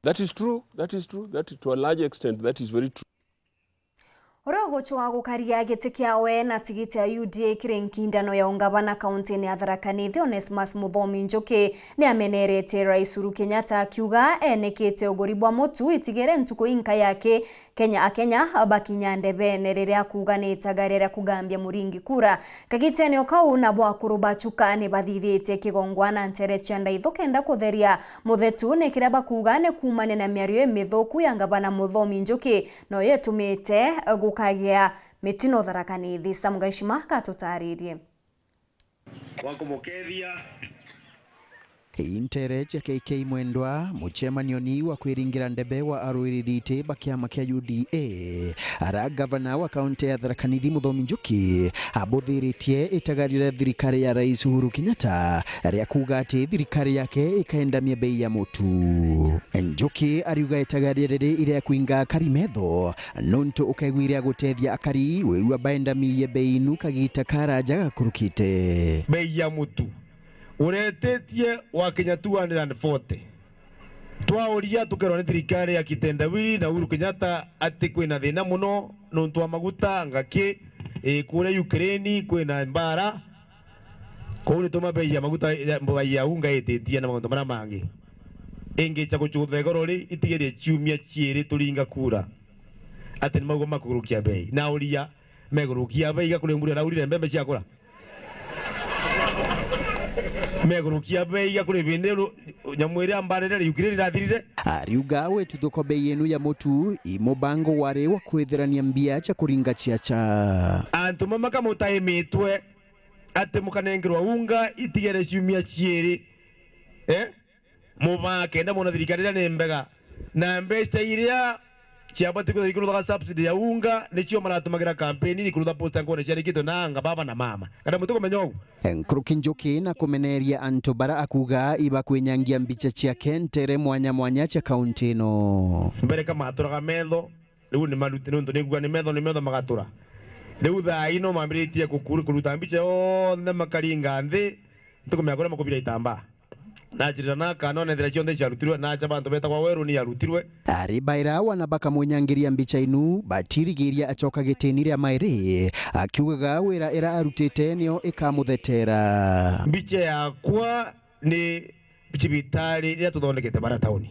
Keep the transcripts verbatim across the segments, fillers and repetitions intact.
That is true. That is true. That, to a large extent, that is very true. Uria ugucwa gukaria giti kiawe na tigiti ya U D A kiri nkindano ya ungavana kaunti-ini ya Tharaka Nithi, Onesmus Muthomi Njuki, ni ameneretie Rais Uhuru Kenyatta, akiuga enikite uguri bwa mutu itigere ntuku inka yake Kenya, Akenya bakinya ndebene riria akuuga ni itagaria ria kugambia Muringi kura. Kagitene o kau, nabo akuru ba Chuka ni bathithitie kigongwana ntere cia Ndaithu kenda kutheria muthetu, ni kiria bakuuga ni kuumania na miario imithuku ya ngavana Muthomi Njuki, noyo itumite gukagia mitino Tharaka Nithi. Sam Gaishima gatutaririe. Wa kumukethia. Intere cia K K Mwendwa, mucemanioni wa kwiringira ndebe wa aruiriri iti ba kiama kia U D A, ara gavana wa kaunti ya Tharaka Nithi Muthomi Njuki abuthiritie itagaria ria thirikari ya Rais Uhuru Kenyatta ria kuuga ati thirikari yake ikaendamia bei ya mutu. Njuki ariuga itagaria riri iria kwinga akari metho, nontu ukaigua iria gutethia akari, wigua baendamirie bei inu kagita karaja gakurukite. Bei ya mutu uretitie wakinya two hundred and forty. Twauria tukerwa ni thirikari ya kitendawili na Uhuru Kenyatta ati kwina thina muno nontu wa maguta, ngaki, ii, kuria Ukraine kwina mbara. Kou nituma bei ya maguta ya, bei ya unga ititie na mauntu maria mangi. Ingicha gucutha igoro ri, itigerie ciumia ciiri turinga kura. Ati ni maugwa makurukia bei. Nauria, megurukia bei iga kuri mbura iraurire mbembe ciakura? Megurukia bei iga kuri bindi ru-, nyamu iria mbarire riukire rirathirire? Ariuga wituthuko bei inu ya mutu i mubango wari wa kwithirania mbia cia kuringa ciaca. Antu mama kamutaimitwe ati mukanengerwa unga itigere ciumia ciiri, eh? Mubaa kenda mwona thirikari iria ni mbega, na mbeca iria ciabati kwithirwa ikuruthaga subsidy ya unga nicio maratumagira kampeni ni kurutha posta nkone ciandikitwe na anga baba na mama. Kana muti kumenya ugu? Nkuruki Njuki na kumeneria antu bara akuga ibakwinyangia mbicha ciake ntere mwanya mwanya cia kaunti ino. Mbere ka maturaga metho, riu ni maruti, nontu ningua ni metho, ni metho magatura. Riu thaa ino mambiritie kukuru-, kuruta mbicha yonthe makaringa nthi, ntikumenya kuria makubira itambaa. Nachirira na kana onethira cionthe ciarutirwe, nacha bantu betagwa Weru ni yarutirwe. Ari baira wana bakamunyangiria mbicha inu, batirigiria acoka gitini ria mairi, akiugaga wira ira arutite nio ikamuthetera. Mbicha yakwa ni cibitari riria tuthondekete bara tauni.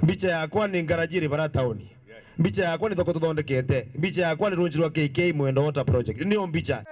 Mbicha yakwa ni ngaraji iri bara tauni. Mbicha yakwa ni thoko tuthondekete. Mbicha yakwa ni runji rwa K K Mwendwa Water Project. Nio mbicha.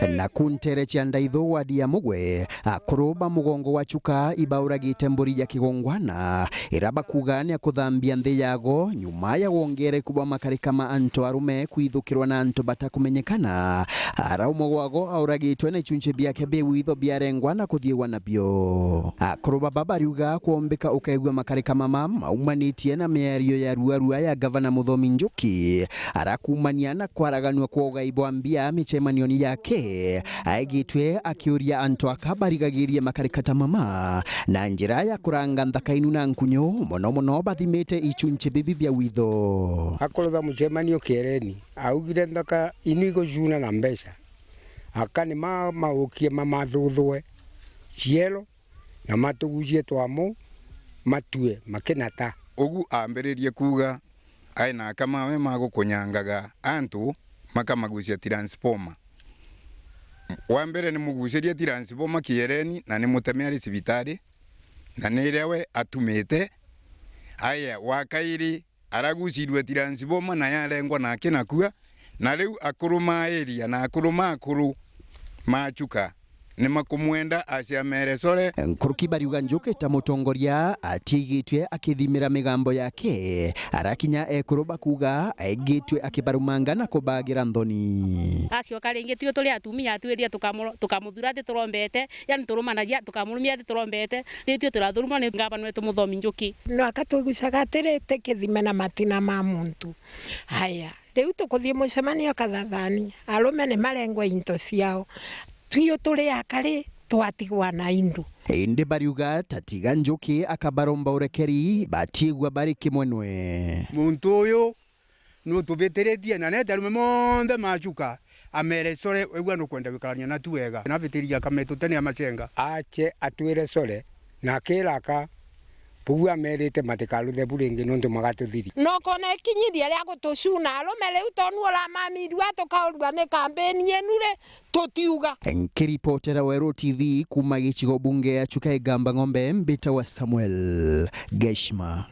Naku ntere cia Ndaithu wadi ya Mugwe, akuru ba mugongo wa Chuka ibauragite mburi ya kigongwana, ira bakuga ni ya kuthambia nthi yago, nyuma ya wongereku bwa makarika ma antu arume kwithukirwa na antu batakumenyekana. Ara umwe gwago auragitwe na ichunchi biake bi witho biarengwa na kuthiiwa nabio. Akuru baba bariuga kwombika ukaigua makarika mama maumanitie na miario ya ruarua ya Gavana Muthomi Njuki, arakumania na kwaraganua kwa ugai bwa mbia micemanioni yake, aigitwe akiuria antu aka barigagirie makarika ta mama na njira ya kuranga nthaka inu na nkunyu, mono mono bathimite ichunchi bibi bia witho. Akurutha mucemanio Kiereni, augire nthaka inu igucuna na mbeca, aka ni ma-, maukie mamathuthue cielo na matugucie twamu matue makinata. Ugu ambiririe kuuga, ai na aka mawe ma gukunyangaga antu makamagucia transformer. Wa mbere ni mugucirie transformer Kiereni na ni muteme ari cibitari, na ni iria we atumite. Aya, wa kairi aragucirue transformer na yarengwa na akinakua, na riu akuru ma area na akuru ma akuru ma Chuka ni makumwenda aciamere core. Nkuruki bariuga Njuki ta mutongoria atiigitwe akithimira migambo yake, arakinya ekuru bakuga aigitwe akibarumanga na kubagira nthoni. Acoka ringi, tui turi atumia, atwiria tukamu-, tukamuthura ati turombete, yani turumanagia, tukamurumia ati turombete, ritui turathurumwa ni ngavana wetu Muthomi Njuki. No aka twigucaga atiri, ti kithime na matina ma muntu. Aya, riu tukuthii mucemanio Kathathani, arume ni marengwe into ciao. Tui turi akari twatigwa na indu. Indi bariuga ta tiga Njuki akabaromba urekeri, batiigua bari kimwenwe. Muntu uyu nutubitiritie na nete arume monthe ma Chuka amere, "Sore, wigua nukwenda gwikarania natu wega." Na abitiria akametute ni amacenga. Ache atwire Sore, na akira aka buu amerite matikaruthe bu ringi niuntu magatuthiria. Na ukona ikinyithia ria gutucuna arume riu, tonu uramamirua tukaurua ni kambeni inu ri, tutiuga. Nkiripotera Weru T V kuuma gicigo bunge ya Chuka Igamba Ng'ombe, mbitawa Samuel Geshima.